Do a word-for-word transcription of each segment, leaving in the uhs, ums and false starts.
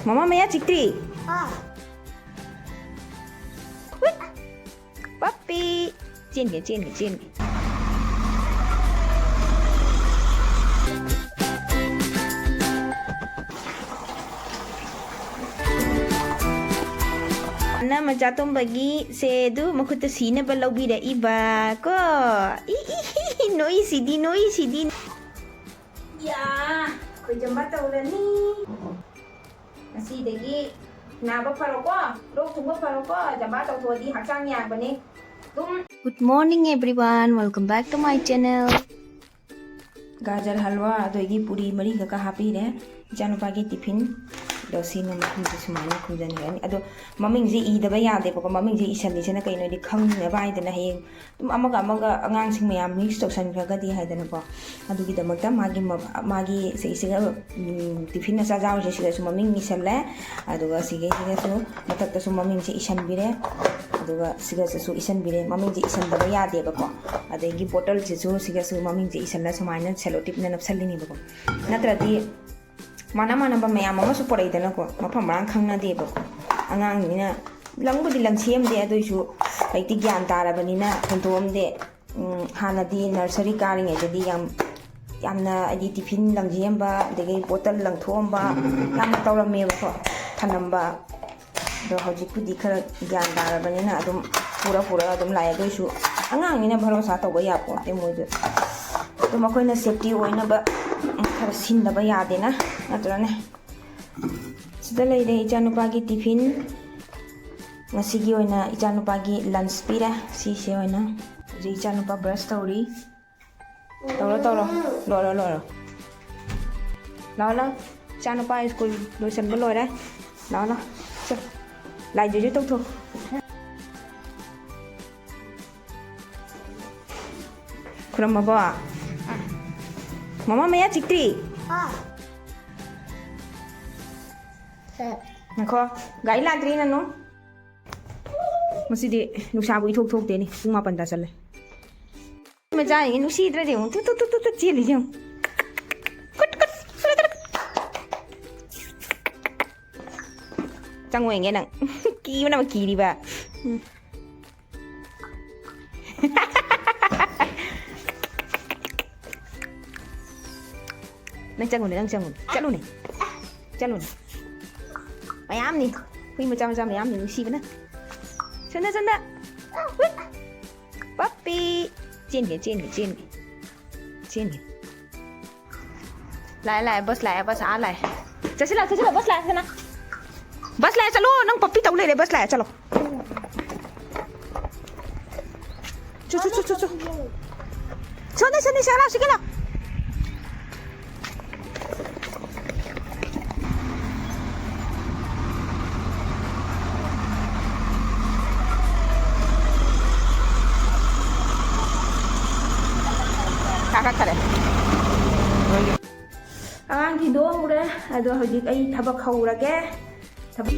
ꯃꯃꯥ ꯃꯌꯥ ꯆꯤꯛꯇ꯭ꯔꯤ? ꯄꯞꯄꯤ꯫ ꯆꯦꯟꯒꯦ, ꯆꯦꯟꯒꯦ, ꯆꯦꯟꯒꯦ꯫ ꯑꯅ ꯃꯆꯥ ꯇꯣꯝꯕꯒꯤ ꯁꯦ ꯑꯗꯨ ꯃꯈꯨꯠꯇ ꯁꯤꯅꯕ ꯂꯧꯕꯤꯔꯛꯏꯕ ꯀꯣ꯫ E, E, E, E, ꯅꯣꯛꯏꯁꯤꯗꯤ, ꯅꯣꯛꯏꯁꯤꯗꯤ꯫ ꯌꯥ, ꯑꯩꯈꯣꯏ ꯖꯃꯥ ꯇꯧꯔꯅꯤ꯫ ꯉꯁꯤꯗꯒꯤ ꯅꯥꯕ ꯐꯔꯣꯀꯣ, ꯂꯣꯛ ꯊꯨꯡꯕ ꯐꯔꯣꯀꯣ, ꯖꯃꯥ ꯇꯧꯊꯣꯛꯑꯗꯤ ꯍꯛꯆꯥꯡ ꯌꯥꯡꯕꯅꯦ꯫ ꯑꯗꯨꯝ Good morning everyone, welcome back to my channel. ꯒꯥꯖꯔ ꯍꯜꯋꯥ ꯑꯗꯒꯤ ꯄꯨꯔꯤ ꯃꯔꯤꯈꯛꯀ ꯍꯥꯞꯄꯤꯔꯦ ꯏꯆꯥꯅꯨꯄꯥꯒꯤ ꯇꯤꯐꯤꯟꯗꯣ꯫ ꯁꯤꯅ ꯃꯈꯨꯝꯁꯦ ꯁꯨꯃꯥꯏꯅ ꯈꯨꯝꯖꯤꯟꯈ꯭ꯔꯅꯤ꯫ ꯑꯗꯣ ꯃꯃꯤꯡꯁꯦ ꯏꯗꯕ ꯌꯥꯗꯦꯕꯀꯣ, ꯃꯃꯤꯡꯁꯦ ꯏꯁꯜꯂꯤꯁꯤꯅ ꯀꯩꯅꯣꯗꯤ ꯈꯪꯅꯕ ꯍꯥꯏꯗꯅ ꯍꯌꯦꯡ ꯑꯗꯨꯝ ꯑꯃꯒ ꯑꯃꯒ ꯑꯉꯥꯡꯁꯤꯡ ꯃꯌꯥꯝ ꯃꯤꯛꯁ ꯇꯧꯁꯟꯈ꯭ꯔꯒꯗꯤ ꯍꯥꯏꯗꯅꯀꯣ꯫ ꯑꯗꯨꯒꯤꯗꯃꯛꯇ ꯃꯥꯒꯤ ꯃ-, ꯃꯥꯒꯤ ꯁꯤꯒꯤꯁꯤꯒ, ꯎꯝ, ꯇꯤꯐꯤꯟ ꯑꯆꯥ ꯆꯥꯎꯔꯤꯁꯦ ꯁꯤꯒꯁꯨ ꯃꯃꯤꯡ ꯏꯁꯜꯂꯦ꯫ ꯑꯗꯨꯒ ꯁꯤꯒꯩꯁꯤꯒꯁꯨ ꯃꯊꯛꯇꯁꯨ ꯃꯃꯤꯡꯁꯦ ꯏꯁꯟꯕꯤꯔꯦ꯫ ꯑꯗꯨꯒ ꯁꯤꯒꯁꯤꯁꯨ ꯏꯁꯟꯕꯤꯔꯦ꯫ ꯃꯃꯤꯡꯁꯦ ꯏꯁꯟꯗꯕ ꯌꯥꯗꯦꯕꯀꯣ꯫ ꯑꯗꯒꯤ ꯕꯣꯇꯜꯁꯤꯁꯨ ꯁꯤꯒꯁꯨ ꯃꯃꯤꯡꯁꯦ ꯏꯁꯜꯂ ꯁꯨꯃꯥꯏꯅ ꯁꯦꯂꯣ ꯇꯦꯞꯅ ꯅꯞꯁꯜꯂꯤꯅꯦꯕꯀꯣ꯫ ꯅꯠꯇ꯭ꯔꯗꯤ ꯃꯥꯟꯅ ꯃꯥꯟꯅꯕ ꯃꯌꯥꯝ ꯑꯃꯁꯨ ꯄꯨꯔꯛꯏꯗꯅꯀꯣ, ꯃꯐꯝ ꯃꯔꯥꯡ ꯈꯪꯅꯗꯦꯕꯀꯣ꯫ ꯑꯉꯥꯡꯅꯤꯅ ꯂꯪꯕꯨꯗꯤ ꯂꯪ ꯁꯦꯝꯗꯦ, ꯑꯗꯨꯏꯁꯨ ꯍꯧꯖꯤꯛꯇꯤ ꯒ꯭ꯌꯥꯟ ꯇꯥꯔꯕꯅꯤꯅ ꯍꯨꯟꯗꯣꯛꯑꯝꯗꯦ꯫ ꯎꯝ, ꯍꯥꯟꯅꯗꯤ ꯅꯔꯁꯔꯤ ꯀꯥꯔꯤꯉꯩꯗꯗꯤ ꯌꯥꯝ, ꯌꯥꯝꯅ ꯍꯥꯏꯗꯤ ꯇꯤꯐꯤꯟ ꯂꯪꯖꯦꯝꯕ, ꯑꯗꯒꯤ ꯕꯣꯇꯜ ꯂꯪꯊꯣꯛꯑꯝꯕ ꯌꯥꯝꯅ ꯇꯧꯔꯝꯃꯦꯕꯀꯣ, ꯊꯅꯝꯕ꯫ ꯑꯗꯣ ꯍꯧꯖꯤꯛꯄꯨꯗꯤ ꯈꯔ ꯒ꯭ꯌꯥꯟ ꯇꯥꯔꯕꯅꯤꯅ ꯑꯗꯨꯝ ꯄꯨꯔ ꯄꯨꯔꯒ ꯑꯗꯨꯝ ꯂꯥꯛꯑꯦ꯫ ꯑꯗꯨ ꯑꯣꯏꯁꯨ ꯑꯉꯥꯡꯅꯤꯅ ꯚꯔꯣꯁꯥ ꯇꯧꯕ ꯌꯥꯄꯣꯟꯇꯦ ꯃꯣꯏꯗ꯫ ꯑꯗꯨꯝ ꯑꯩꯈꯣꯏꯅ ꯁꯦꯐꯇꯤ ꯑꯣꯏꯅꯕ ꯈꯔ ꯁꯤꯟꯗꯕ ꯌꯥꯗꯦꯅ, ꯅꯠꯇ꯭ꯔꯅꯦ? ꯁꯤꯗ ꯂꯩꯔꯦ ꯏꯆꯥꯅꯨꯄꯥꯒꯤ ꯇꯤꯐꯤꯟ꯫ ꯉꯁꯤꯒꯤ ꯑꯣꯏꯅ ꯏꯆꯥꯅꯨꯄꯥꯒꯤ ꯂꯟꯁ ꯄꯤꯔꯦ꯫ ꯁꯤꯁꯦ ꯑꯣꯏꯅ ꯍꯧꯖꯤꯛ ꯏꯆꯥꯅꯨꯄꯥ ꯕ꯭ꯔꯁ ꯇꯧꯔꯤ꯫ ꯇꯧꯔꯣ, ꯇꯧꯔꯣ꯫ ꯂꯣꯏꯔꯣ, ꯂꯣꯏꯔꯣ꯫ ꯂꯥꯛꯑꯣ, ꯂꯥꯛꯑꯣ꯫ ꯏꯆꯥꯅꯨꯄꯥ ꯁ꯭ꯀꯨꯜ ꯂꯣꯏꯁꯟꯕ ꯂꯣꯏꯔꯦ꯫ ꯂꯥꯛꯑꯣ, ꯂꯥꯛꯑꯣ꯫ ꯆꯣ꯫ ꯂꯥꯏ ꯖꯨꯖꯨ ꯇꯧꯊꯣꯛ꯫ ꯈꯨꯔꯝꯃꯕꯣ? ꯃꯃꯥ ꯃꯌꯥ ꯆꯤꯛꯇ꯭ꯔꯤ? ꯑꯥ꯫ ꯉꯥꯏꯈꯣ, ꯒꯥꯔꯤ ꯂꯥꯛꯇ꯭ꯔꯤ ꯅꯅꯨ꯫ ꯉꯁꯤꯗꯤ ꯅꯨꯡꯁꯥꯕꯨ ꯏꯊꯣꯛ ꯊꯣꯛꯇꯦꯅꯦ, ꯄꯨꯡ ꯃꯥꯄꯟ ꯇꯥꯁꯜꯂꯦ꯫ ꯃꯆꯥꯁꯤꯡꯁꯦ ꯅꯨꯡꯁꯤꯗ꯭ꯔꯗꯤ ꯌꯦꯡꯉꯨ, ꯇꯨ, ꯇꯨ, ꯇꯨ, ꯇꯨ, ꯇꯨ, ꯆꯦꯜꯂꯤꯁꯦ ꯌꯦꯡꯉꯨ꯫ ꯀꯨꯠ, ꯀꯨꯠ, ꯀꯨꯠ, ꯀꯨꯠ꯫ ꯆꯪꯉꯣꯏꯒꯦ ꯅꯪ꯫ ꯀꯤꯕꯅ ꯀꯤꯔꯤꯕ꯫ ꯎꯝ꯫ ꯅꯪ ꯆꯪꯉꯨꯅꯦ, ꯅꯪ ꯆꯪꯉꯨꯅꯦ꯫ ꯆꯠꯂꯨꯅꯦ꯫ ꯆꯠꯂꯨꯅꯦ꯫ ꯃꯌꯥꯝꯅꯤ꯫ ꯍꯨꯏ ꯃꯆꯥ ꯃꯆꯥ ꯃꯌꯥꯝꯅꯤ ꯅꯨꯡꯁꯤꯕꯅ꯫ ꯁꯣꯝꯗ, ꯁꯣꯝꯗ꯫ ꯍꯨꯏ꯫ ꯄꯞꯄꯤ꯫ ꯆꯦꯟꯒꯦ, ꯆꯦꯟꯒꯦ, ꯆꯦꯟꯒꯦ꯫ ꯆꯦꯟꯒꯦ꯫ ꯂꯥꯛꯑꯦ, ꯂꯥꯛꯑꯦ, ꯕꯁ ꯂꯥꯛꯑꯦ, ꯕꯁ ꯑꯥ ꯂꯥꯛꯑꯦ꯫ ꯆꯠꯁꯤ ꯂꯥꯛꯑꯦ, ꯆꯠꯁꯤ ꯂꯥꯛꯑꯦ, ꯕꯁ ꯂꯥꯛꯑꯦ, ꯁꯅꯥ꯫ ꯕꯁ ꯂꯥꯛꯑꯦ, ꯆꯠꯂꯣ꯫ ꯅꯪ ꯄꯞꯄꯤ ꯇꯧ ꯂꯩꯔꯦ, ꯕꯁ ꯂꯥꯛꯑꯦ, ꯆꯠꯂꯣ꯫ ꯆꯨ, ꯆꯨ, ꯆꯨ, ꯆꯨ, ꯆꯨ꯫ ꯁꯣꯝꯗ, ꯁꯣꯝꯗ, ꯁꯤ ꯂꯥꯎ, ꯁꯤ ꯂꯥꯎ꯫ ꯀꯥꯈꯠꯈꯔꯦ꯫ ꯑꯉꯥꯡ ꯊꯤꯟꯗꯣꯛꯎꯔꯦ꯫ ꯑꯗꯣ ꯍꯧꯖꯤꯛ ꯑꯩ ꯊꯕꯛ ꯍꯧꯔꯒꯦ꯫ ꯊꯕꯛ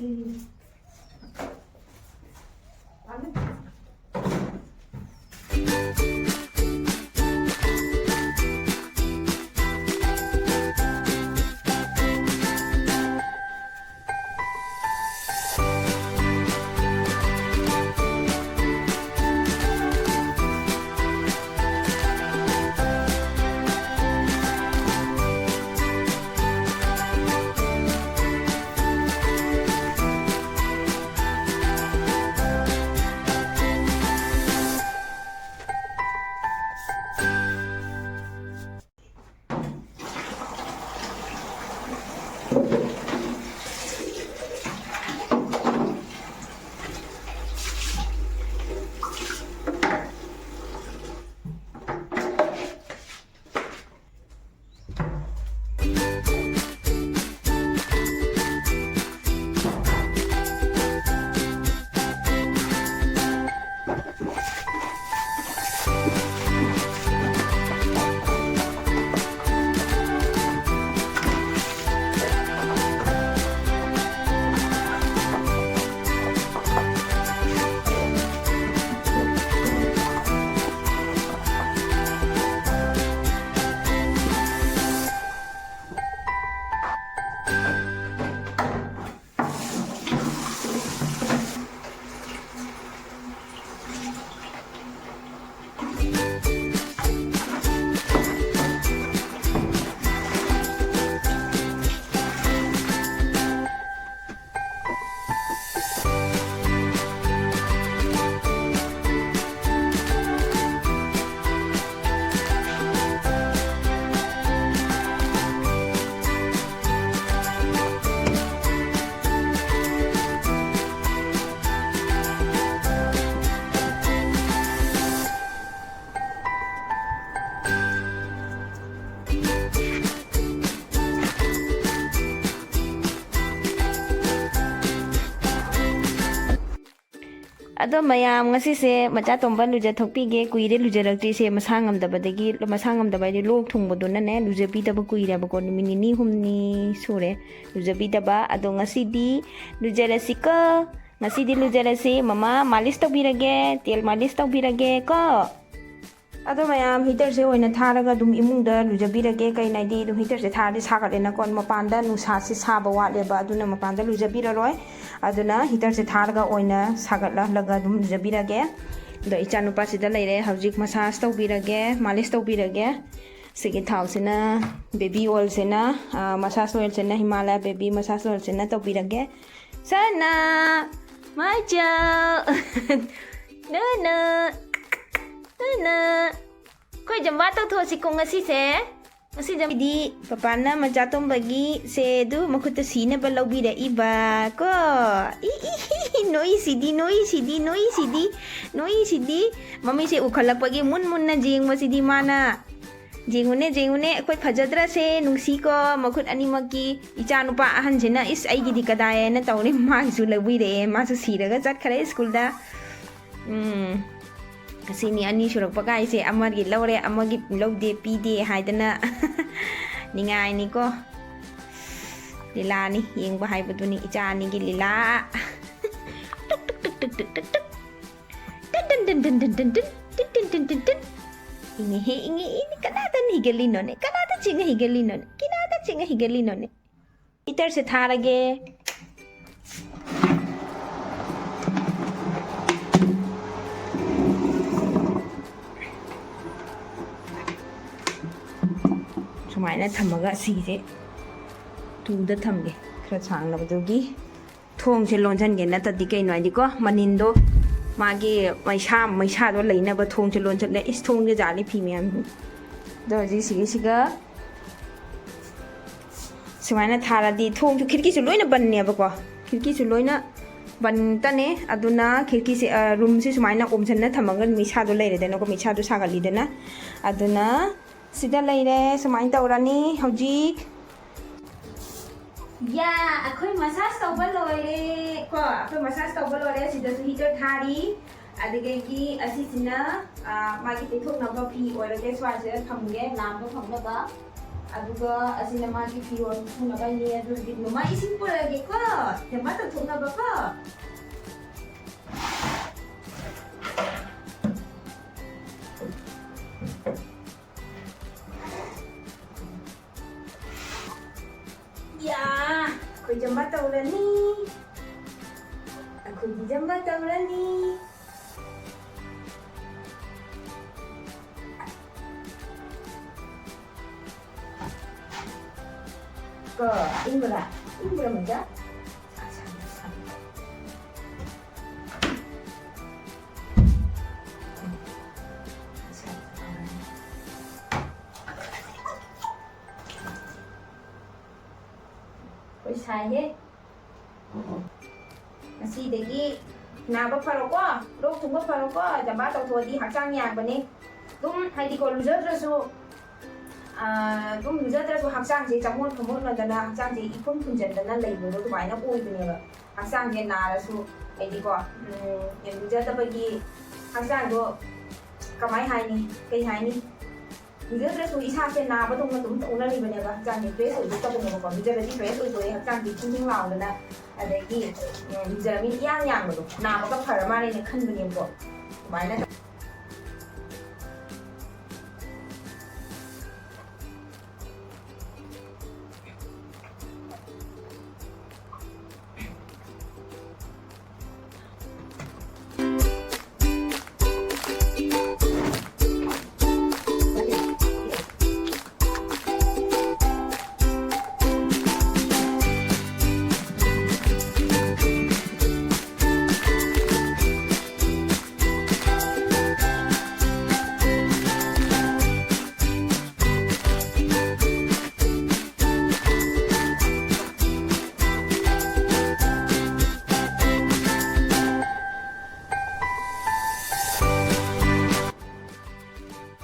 ꯎꯝ꯫ ꯑꯗꯣ ꯃꯌꯥꯝ, ꯉꯁꯤꯁꯦ ꯃꯆꯥ ꯇꯣꯝꯕ ꯂꯨꯖꯊꯣꯛꯄꯤꯒꯦ꯫ ꯀꯨꯏꯔꯦ ꯂꯨꯖꯔꯛꯇ꯭ꯔꯤꯁꯦ, ꯃꯁꯥ ꯉꯝꯗꯕꯗꯒꯤ, ꯃꯁꯥ ꯉꯝꯗꯕ ꯍꯥꯏꯗꯤ ꯂꯣꯛ ꯊꯨꯡꯕꯗꯨꯅꯅꯦ, ꯂꯨꯖꯕꯤꯗꯕ ꯀꯨꯏꯔꯦꯕꯀꯣ, ꯅꯨꯃꯤꯠ ꯅꯤꯅꯤ ꯍꯨꯝꯅꯤ ꯁꯨꯔꯦ ꯂꯨꯖꯕꯤꯗꯕ꯫ ꯑꯗꯣ ꯉꯁꯤꯗꯤ ꯂꯨꯖꯔꯁꯤꯀꯣ, ꯉꯁꯤꯗꯤ ꯂꯨꯖꯔꯁꯤ꯫ ꯃꯃꯥ ꯃꯥꯂꯤꯁ ꯇꯧꯕꯤꯔꯒꯦ, ꯇꯦꯜ ꯃꯥꯂꯤꯁ ꯇꯧꯕꯤꯔꯒꯦ ꯀꯣ꯫ ꯑꯗꯣ ꯃꯌꯥꯝ, ꯍꯤꯇꯔꯁꯦ ꯑꯣꯏꯅ ꯊꯥꯔꯒ ꯑꯗꯨꯝ ꯏꯃꯨꯡꯗ ꯂꯨꯖꯕꯤꯔꯒꯦ꯫ ꯀꯩꯅꯣ ꯍꯥꯏꯗꯤ ꯑꯗꯨꯝ ꯍꯤꯇꯔꯁꯦ ꯊꯥꯔꯗꯤ ꯁꯥꯒꯠꯂꯦꯅꯀꯣ, ꯃꯄꯥꯟꯗ ꯅꯨꯡꯁꯥꯁꯦ ꯁꯥꯕ ꯋꯥꯠꯂꯦꯕ, ꯑꯗꯨꯅ ꯃꯄꯥꯟꯗ ꯂꯨꯖꯕꯤꯔꯔꯣꯏ꯫ ꯑꯗꯨꯅ ꯍꯤꯇꯔꯁꯦ ꯊꯥꯔꯒ ꯑꯣꯏꯅ ꯁꯥꯒꯠꯍꯜꯂꯒ ꯑꯗꯨꯝ ꯂꯨꯖꯕꯤꯔꯒꯦ꯫ ꯑꯗꯣ ꯏꯆꯥꯅꯨꯄꯥꯁꯤꯗ ꯂꯩꯔꯦ, ꯍꯧꯖꯤꯛ ꯃꯁꯥꯁ ꯇꯧꯕꯤꯔꯒꯦ, ꯃꯥꯂꯤꯁ ꯇꯧꯕꯤꯔꯒꯦ꯫ ꯁꯤꯒꯤ ꯊꯥꯎꯁꯤꯅ, ꯕꯦꯕꯤ ꯑꯣꯏꯜꯁꯤꯅ, ꯃꯁꯥꯁ ꯑꯣꯏꯜꯁꯤꯅ ꯍꯤꯃꯥꯂꯌꯥ ꯕꯦꯕꯤ ꯃꯁꯥꯁ ꯑꯣꯏꯜꯁꯤꯅ ꯇꯧꯕꯤꯔꯒꯦ꯫ ꯁꯅꯥ, ꯃꯥꯏꯆꯧ, ꯅꯨꯅꯨ, ꯅꯨꯅꯨ꯫ ꯑꯩꯈꯣꯏ ꯖꯝꯕꯥ ꯇꯧꯊꯣꯛꯑꯁꯤꯀꯣ ꯉꯁꯤꯁꯦ꯫ ꯉꯁꯤ ꯖꯝꯗꯤ ꯄꯄꯥꯅ ꯃꯆꯥ ꯇꯣꯝꯕꯒꯤ ꯁꯦ ꯑꯗꯨ ꯃꯈꯨꯠꯇ ꯁꯤꯅꯕ ꯂꯧꯕꯤꯔꯛꯏꯕ ꯀꯣ꯫ E, E, E, E, ꯅꯣꯛꯏꯁꯤꯗꯤ, ꯅꯣꯛꯏꯁꯤꯗꯤ, ꯅꯣꯛꯏꯁꯤꯗꯤ, ꯅꯣꯛꯏꯁꯤꯗꯤ꯫ ꯃꯃꯤꯠꯁꯦ ꯎꯈꯠꯂꯛꯄꯒꯤ moon ꯃꯨꯟꯅ ꯌꯦꯡꯕꯁꯤꯗꯤ ꯃꯥꯅ꯫ ꯌꯦꯡꯉꯨꯅꯦ, ꯌꯦꯡꯉꯨꯅꯦ, ꯑꯩꯈꯣꯏ ꯐꯖꯗ꯭ꯔꯁꯦ, ꯅꯨꯡꯁꯤꯀꯣ, ꯃꯈꯨꯠ ꯑꯅꯤꯃꯛꯀꯤ꯫ ꯏꯆꯥ ꯅꯨꯄꯥ ꯑꯍꯟꯁꯤꯅ, "ꯏꯁ, ꯑꯩꯒꯤꯗꯤ ꯀꯗꯥꯏ?" ꯍꯥꯏꯅ ꯇꯧꯔꯤ, ꯃꯥꯒꯤꯁꯨ ꯂꯧꯕꯤꯔꯛꯑꯦ, ꯃꯥꯁꯨ ꯁꯤꯔꯒ ꯆꯠꯈ꯭ꯔꯦ ꯁ꯭ꯀꯨꯜꯗ꯫ ꯎꯝ, ꯑꯁꯤꯅꯤ ꯑꯅꯤ ꯁꯨꯔꯛꯄ ꯀꯥꯏꯁꯦ, ꯑꯃꯒꯤ ꯂꯧꯔꯦ, ꯑꯃꯒꯤ ꯂꯧꯗꯦ, ꯄꯤꯗꯦ ꯍꯥꯏꯗꯅ ꯅꯤꯡꯉꯥꯏꯅꯤꯀꯣ꯫ ꯂꯤꯂꯥꯅꯤ, ꯌꯦꯡꯕ ꯍꯥꯏꯕꯗꯨꯅꯤ, ꯏꯆꯥ ꯑꯅꯤꯒꯤ ꯂꯤꯂꯥ꯫ ꯇꯨꯛ, ꯇꯨꯛ, ꯇꯨꯛ, ꯇꯨꯛ, ꯇꯨꯛ, ꯇꯨꯛ꯫ ꯇꯟ, ꯇꯟ, ꯇꯟ, ꯇꯟ, ꯇꯟ, ꯇꯟ, ꯇꯟ꯫ ꯇꯤꯟ, ꯇꯤꯟ, ꯇꯤꯟ, ꯇꯤꯟ, ꯇꯤꯟ꯫ ꯏꯪꯉꯦꯍꯦ, ꯏꯪꯉꯦ, ꯏꯪꯉꯦ꯫ ꯀꯅꯥꯗ ꯍꯤꯒꯠꯂꯤꯅꯣꯅꯦ? ꯀꯅꯥꯗ ꯆꯤꯡꯉ ꯍꯤꯒꯠꯂꯤꯅꯣꯅꯦ? ꯀꯅꯥꯗ ꯆꯤꯡꯉ ꯍꯤꯒꯠꯂꯤꯅꯣꯅꯦ? ꯍꯤꯇꯔꯁꯦ ꯊꯥꯔꯒꯦ꯫ ꯁꯨꯃꯥꯏꯅ ꯊꯝꯃꯒ ꯁꯤꯒꯤꯁꯦ ꯇꯨꯗ ꯊꯝꯒꯦ, ꯈꯔ ꯁꯥꯡꯅꯕꯗꯨꯒꯤ꯫ ꯊꯣꯡꯁꯦ ꯂꯣꯟꯁꯤꯟꯒꯦ, ꯅꯠꯇꯗꯤ ꯀꯩꯅꯣ ꯍꯥꯏꯗꯤꯀꯣ, ꯃꯅꯤꯟꯗꯣ, ꯃꯥꯒꯤ ꯃꯩꯁꯥ, ꯃꯩꯁꯥꯗꯣ ꯂꯩꯅꯕ ꯊꯣꯡꯁꯦ ꯂꯣꯟꯁꯤꯜꯂꯦ꯫ ꯏꯁ, ꯊꯣꯡꯁꯦ ꯖꯥꯠꯂꯤ, ꯐꯤ ꯃꯌꯥꯝ꯫ ꯑꯗꯣ ꯍꯧꯖꯤꯛ ꯁꯤꯒꯤꯁꯤꯒ ꯁꯨꯃꯥꯏꯅ ꯊꯥꯔꯗꯤ ꯊꯣꯡꯁꯨ ꯈꯤꯔꯀꯤꯁꯨ ꯂꯣꯏꯅ ꯕꯟꯅꯦꯕꯀꯣ, ꯈꯤꯔꯀꯤꯁꯨ ꯂꯣꯏꯅ ꯕꯟꯇꯅꯦ꯫ ꯑꯗꯨꯅ ꯈꯤꯔꯀꯤꯁꯦ, ꯑ, ꯔꯨꯝꯁꯦ ꯁꯨꯃꯥꯏꯅ ꯑꯣꯝꯁꯤꯟꯅ ꯊꯝꯃꯒ ꯃꯩꯁꯥꯗꯣ ꯂꯩꯔꯦꯗꯅꯀꯣ, ꯃꯩꯁꯥꯗꯣ ꯁꯥꯒꯠꯂꯤꯗꯅ꯫ ꯑꯗꯨꯅ ꯁꯤꯗ ꯂꯩꯔꯦ꯫ ꯁꯨꯃꯥꯏꯅ ꯇꯧꯔꯅꯤ ꯍꯧꯖꯤꯛ꯫ ꯌꯥ, ꯑꯩꯈꯣꯏ ꯃꯁꯥꯖ ꯇꯧꯕ ꯂꯣꯏꯔꯦ ꯀꯣ꯫ ꯑꯩꯈꯣꯏ ꯃꯁꯥꯖ ꯇꯧꯕ ꯂꯣꯏꯔꯦ꯫ ꯁꯤꯗꯁꯨ ꯍꯤꯇꯔ ꯊꯥꯔꯤ꯫ ꯑꯗꯨꯗꯒꯤ ꯑꯁꯤꯁꯤꯅ, ꯑ, ꯃꯥꯒꯤ ꯇꯩꯊꯣꯛꯅꯕ ꯐꯤ ꯑꯣꯏꯔꯒꯦ, ꯁ꯭ꯋꯥꯏꯁꯤꯗ ꯊꯝꯒꯦ ꯅꯥꯟꯕ ꯐꯪꯅꯕ꯫ ꯑꯗꯨꯒ ꯑꯁꯤꯅ ꯃꯥꯒꯤ ꯐꯤꯔꯣꯜ ꯁꯨꯅꯕꯅꯦ꯫ ꯑꯗꯨꯗꯤ ꯃꯃꯥ ꯏꯁꯤꯡ ꯄꯨꯔꯛꯑꯒꯦꯀꯣ, ꯖꯃꯥ ꯇꯧꯊꯣꯛꯅꯕꯀꯣ꯫ ꯌꯥ, ꯑꯩꯈꯣꯏ ꯖꯃꯥ ꯇꯧꯔꯅꯤ꯫ ꯑꯩꯈꯣꯏꯗꯤ ꯖꯃꯥ ꯇꯧꯔꯅꯤ꯫ ꯀꯣ, ꯏꯪꯕ꯭ꯔꯥ? ꯏꯪꯕ꯭ꯔꯥ, ꯃꯆꯥ? ꯑꯩꯈꯣꯏ ꯁꯥꯏꯍꯦ꯫ ꯉꯁꯤꯗꯒꯤ ꯅꯥꯕ ꯐꯔꯣꯀꯣ, ꯂꯣꯛ ꯊꯨꯡꯕ ꯐꯔꯣꯀꯣ, ꯖꯝꯕꯥ ꯇꯧꯊꯣꯛꯑꯗꯤ ꯍꯛꯆꯥꯡ ꯌꯥꯡꯕꯅꯦ꯫ ꯑꯗꯨꯝ ꯍꯥꯏꯗꯤꯀꯣ, ꯂꯨꯖꯗ꯭ꯔꯁꯨ, ꯑꯥ, ꯑꯗꯨꯝ ꯂꯨꯖꯗ꯭ꯔꯁꯨ ꯍꯛꯆꯥꯡꯁꯦ ꯆꯃꯣꯠ ꯈꯃꯣꯠꯅꯗꯅ, ꯍꯛꯆꯥꯡꯁꯦ ꯏꯐꯨꯟ ꯐꯨꯟꯖꯟꯗꯅ ꯂꯩꯕꯗꯣ ꯑꯗꯨꯃꯥꯏꯅ ꯑꯣꯏꯕꯅꯦꯕ꯫ ꯍꯛꯆꯥꯡꯁꯦ ꯅꯥꯔꯁꯨ, ꯍꯥꯏꯗꯤꯀꯣ, ꯎꯝ, ꯂꯨꯖꯗꯕꯒꯤ ꯍꯛꯆꯥꯡꯗꯣ ꯀꯃꯥꯏ ꯍꯥꯏꯅꯤ, ꯀꯩ ꯍꯥꯏꯅꯤ, ꯂꯨꯖꯗ꯭ꯔꯁꯨ ꯏꯁꯥꯁꯦ ꯅꯥꯕꯗꯧꯅ ꯑꯗꯨꯝ ꯇꯧꯅꯔꯤꯕꯅꯦꯕ꯫ ꯍꯛꯆꯥꯡꯁꯦ ꯐ꯭ꯔꯦꯁ ꯑꯣꯏꯊꯣꯛꯇꯕꯅꯦꯕꯀꯣ꯫ ꯂꯨꯖꯔꯗꯤ ꯐ꯭ꯔꯦꯁ ꯑꯣꯏꯊꯣꯛꯑꯦ, ꯍꯛꯆꯥꯡꯁꯦ ꯊꯤꯡ ꯊꯤꯡ ꯂꯥꯎꯗꯅ, ꯑꯗꯒꯤ, ꯎꯝ, ꯂꯨꯖꯔꯃꯤꯅ ꯏꯌꯥꯡ ꯌꯥꯡꯕꯗꯣ, ꯅꯥꯕꯒ ꯐꯔ ꯃꯥꯜꯂꯦꯅ ꯈꯟꯕꯅꯦꯕꯀꯣ꯫ ꯑꯗꯨꯃꯥꯏꯅ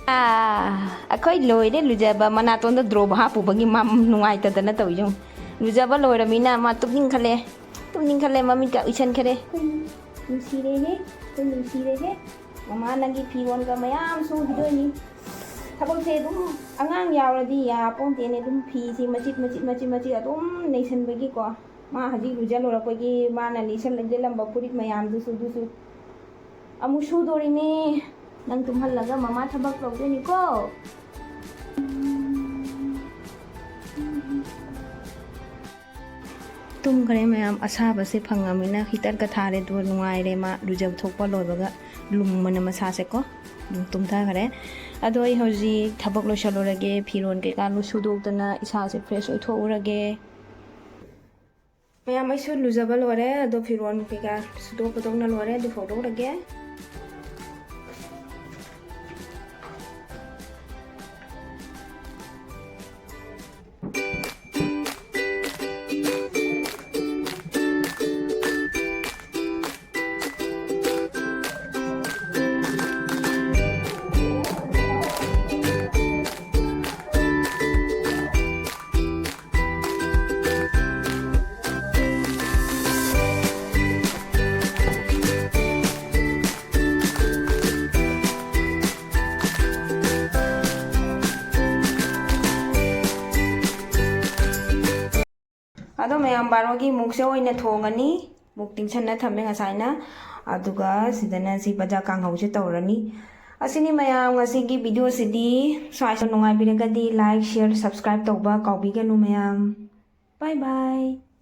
ꯑꯥ, ꯑꯩꯈꯣꯏ ꯂꯣꯏꯔꯦ ꯂꯨꯖꯕ꯫ ꯃꯅꯥꯇꯣꯟꯗ ꯗ꯭ꯔꯣꯞ ꯍꯥꯞꯄꯨꯕꯒꯤ ꯃꯥ ꯅꯨꯡꯉꯥꯏꯇꯗꯅ ꯇꯧꯔꯤ ꯌꯦꯡꯉꯨ꯫ ꯂꯨꯖꯕ ꯂꯣꯏꯔꯃꯤꯅ ꯃꯥ ꯇꯨꯝꯅꯤꯡꯈꯠꯂꯦ꯫ ꯇꯨꯝꯅꯤꯡꯈꯠꯂꯦ, ꯃꯃꯤꯠꯀ ꯎꯏꯁꯟꯈꯔꯦ꯫ ꯑꯩꯈꯣꯏ ꯅꯨꯡꯁꯤꯔꯦꯍꯦ, ꯑꯩꯈꯣꯏ ꯅꯨꯡꯁꯤꯔꯦꯍꯦ꯫ ꯃꯃꯥ ꯅꯪꯒꯤ ꯐꯤꯔꯣꯟꯒ ꯃꯌꯥꯝ ꯁꯨꯈꯤꯗꯣꯏꯅꯤ꯫ ꯊꯕꯛꯁꯦ ꯑꯗꯨꯝ ꯑꯉꯥꯡ ꯌꯥꯎꯔꯗꯤ ꯌꯥꯄꯣꯟꯇꯦꯅꯦ꯫ ꯑꯗꯨꯝ ꯐꯤꯁꯤ ꯃꯆꯤꯠ ꯃꯆꯤꯠ ꯃꯆꯤꯠ ꯃꯆꯤꯠ ꯑꯗꯨꯝ ꯅꯩꯁꯟꯕꯒꯤꯀꯣ꯫ ꯃꯥ ꯍꯧꯖꯤꯛ ꯂꯨꯖ ꯂꯣꯏꯔꯛꯄꯒꯤ ꯃꯥꯅ ꯂꯤꯁꯜ-, ꯂꯤꯠꯂꯝꯕ ꯐꯨꯔꯤꯠ ꯃꯌꯥꯝꯗꯨꯁꯨ ꯑꯗꯨꯁꯨ ꯑꯃꯨꯛ ꯁꯨꯗꯣꯔꯤꯅꯦ꯫ ꯅꯪ ꯇꯨꯝꯍꯜꯂꯒ ꯃꯃꯥ ꯊꯕꯛ ꯇꯧꯗꯣꯏꯅꯤꯀꯣ꯫ ꯇꯨꯝꯈ꯭ꯔꯦ ꯃꯌꯥꯝ, ꯑꯁꯥꯕꯁꯦ ꯐꯪꯉꯃꯤꯅ ꯍꯤꯇꯔꯒ ꯊꯥꯔꯦ, ꯑꯗꯨꯒ ꯅꯨꯡꯉꯥꯏꯔꯦ ꯃꯥ ꯂꯨꯖꯕ ꯊꯣꯛꯄ ꯂꯣꯏꯕꯒ꯫ ꯂꯨꯝꯕꯅ ꯃꯁꯥꯁꯦꯀꯣ꯫ ꯑꯗꯨꯝ ꯇꯨꯝꯊꯈ꯭ꯔꯦ꯫ ꯑꯗꯣ ꯑꯩ ꯍꯧꯖꯤꯛ ꯊꯕꯛ ꯂꯣꯏꯁꯜꯂꯨꯔꯒꯦ, ꯐꯤꯔꯣꯟ ꯀꯩꯀꯥ ꯂꯣꯏ ꯁꯨꯗꯣꯛꯇꯅ ꯏꯁꯥꯁꯦ fresh ꯑꯣꯏꯊꯣꯛꯎꯔꯒꯦ꯫ ꯃꯌꯥꯝ, ꯑꯩꯁꯨ ꯂꯨꯖꯕ ꯂꯣꯏꯔꯦ, ꯑꯗꯣ ꯐꯤꯔꯣꯟ ꯀꯩꯀꯥ ꯁꯨꯗꯣꯛ ꯈꯣꯠꯇꯣꯛꯅ ꯂꯣꯏꯔꯦ, ꯑꯗꯨ ꯐꯧꯗꯣꯛꯎꯔꯒꯦ꯫ ꯑꯗꯣ ꯃꯌꯥꯝ, ꯕꯥꯔꯣꯒꯤ ꯃꯨꯛꯁꯦ ꯑꯣꯏꯅ ꯊꯣꯡꯉꯅꯤ꯫ ꯃꯨꯛ ꯇꯤꯡꯁꯟꯅ ꯊꯝꯃꯦ ꯉꯁꯥꯏꯅ꯫ ꯑꯗꯨꯒ ꯁꯤꯗꯅ ꯁꯤ ꯕꯖꯥ ꯀꯥꯡꯍꯧꯁꯦ ꯇꯧꯔꯅꯤ꯫ ꯑꯁꯤꯅꯤ ꯃꯌꯥꯝ, ꯉꯁꯤꯒꯤ video ꯁꯤꯗꯤ꯫ ꯁ꯭ꯋꯥꯏꯁꯦ ꯅꯨꯡꯉꯥꯏꯕꯤꯔꯒꯗꯤ like, share, subscribe ꯇꯧꯕ ꯀꯥꯎꯕꯤꯒꯅꯨ ꯃꯌꯥꯝ꯫ Bye bye꯫